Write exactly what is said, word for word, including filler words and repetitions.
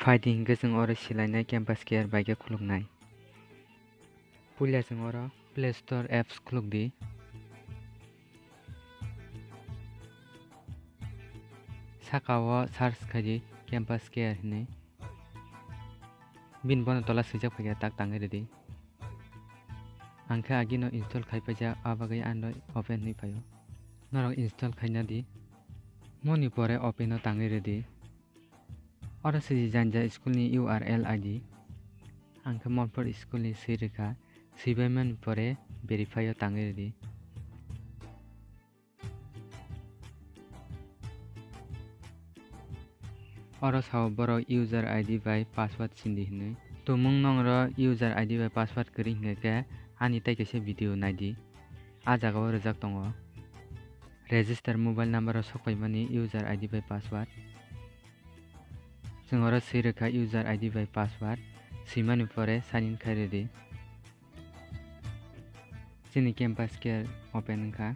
Phaidi hinkhe chwng oro silainai Campus Care bai khe khuluknai. Puila chwng oro Play Store apps khulukdi. Saka o search khaidi Campus Care hinwi. Bini bono tola swijak phaikha tak tangwi rwdi. Ang khe agino install khai paijak, a bagwi ano open hinwi phaio. Norok install khaina di. Moni pore open o tangwi rwdi. Oro swijak jani school ni U R L I D. Ang khe Monpur school ni swi rwkha. Swibaimani pore verify o tangwi rwdi. Oro sao borok user I D bai password sindi hinwi. Tumung nongro user I D bai password kwrwi hinkhe khe ani tai kaisa video naidi. A jagao rwjak tongo. Register mobile number o sokpaimani user I D bai password. Chwng oro swi rwkha user I D bai password. Swimani pore sign in khai rwdi. Chini Campus Care open wngkha.